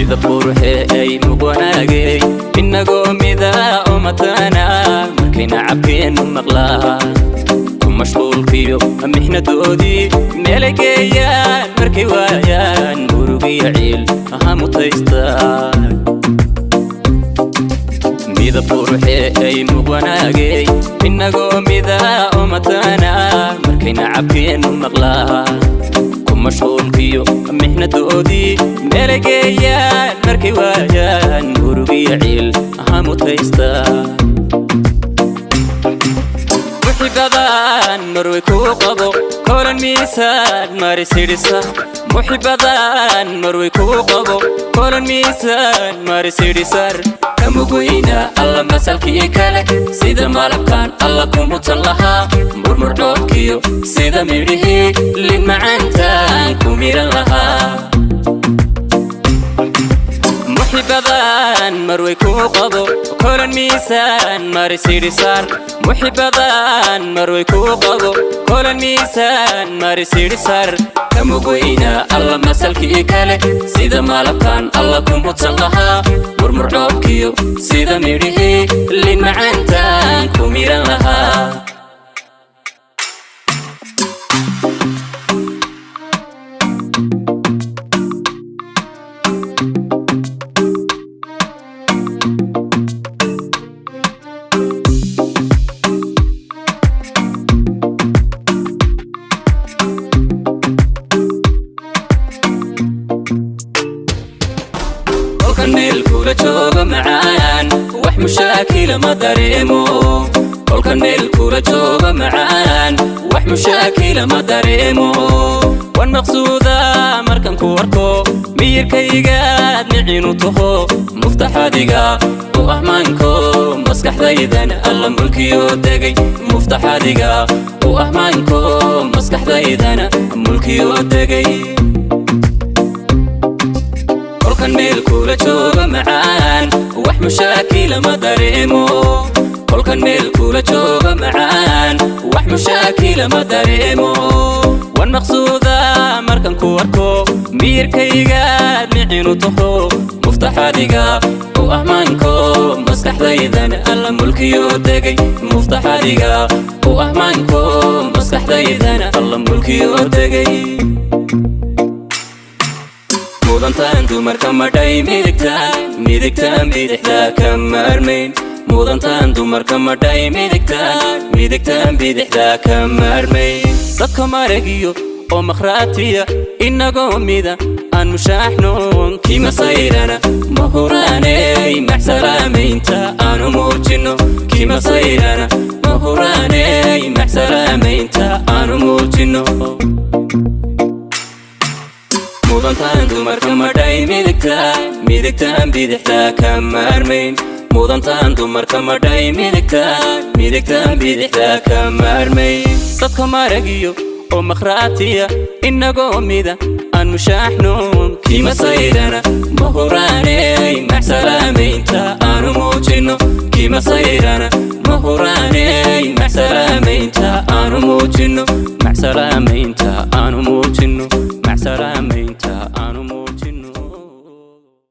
Midab quruxee ay muqwanaagay, inagoo mida oo matana, markayna cabkeennu maqlaa ku mashquulkiyo mixnadoodii meelay geeyaan, markay waayaan murugiyo ciil aha mutaystaa. Midab quruxee ay muqwanaagay, inagoo mida oo matana, markayna cabkeennu maqlaa ku mashquulkiyo mixnadoodii meelay geeyaan, markay waayaan murugiyo ciil aha mutaystaa. Muxibadan marway kuu qabo kolan miisaan marisidhisa, muxibadan marway kuu qabo kolan miisaan marisidhisar, kamugweyna alla masalkii kale, sida malabkan alla kumutan lahaa, murmurdhoobkiyo sida midhihii lin macaantaan ku midhan lahaa. Muxibadan marway kuu qabo kolan miisaan marisidhisar, muxibadan marway kuu qabo kolan miisaan marisidhisar, kamugweyna alla masalkii kale, sida malabkan alla kumutan lahaa, murmurdhoobkiyo sida midhihii lin macaantaan ku midhan lahaa. Kolkan meel kula jooga macaan, wax mushaakila ma dareemo. Kolkan meel kula jooga macaan, wax mushaakila ma dareemo. Wan maqsuuda markan ku arko, miyirkaygaad micinu taho, muftaxadiga u ahmaanko, maskaxdaydan alla mulkiyo degay. Muftaxadiga u ahmaanko, maskaxdaydana mulkiyo degay. Kolkan meel kula jooga macaan, wax mushaakila ma dareemo. Kolkan meel kula jooga macaan, wax mushaakila ma dareemo. Wan maqsuuda markan ku arko, miyirkaygaad micinu taho, muftaxadiga u ahmaanko, maskaxdaydan alla mulkiyo degay. Muftaxadiga u ahmaanko, maskaxdaydana alla mulkiyo degay. Mudantaan dumarka madhay midigtaan, midigtaan bidixdaa ka maarmayn. Mudantaan dumarka madhay midigtaan, midigtaan bidixdaa ka maarmayn. Dadka maragiyo oo makhraatiya, inagoo mida aan mushaaxnoon, kimasayrana ma huraaney maxsalaamaynta aanu muujinno. Kimasayrana ma huraaney maxsalaamaynta aanu muujinno. Mudantaan dumarka madhay midigtaan, midigtaan bidixdaa ka maarmayn. Mudantaan dumarka madhay midigtaan, midigtaan bidixdaa ka maarmayn. Dadka maragiyo oo makhraatiya, inagoo mida aan mushaaxnoon, kimasayrana ma huraaney maxsalaamaynta aanu muujinno. Kimasayrana ma huraaney maxsalaamaynta aanu muujinno. Maxsalaamaynta aanu muujinno.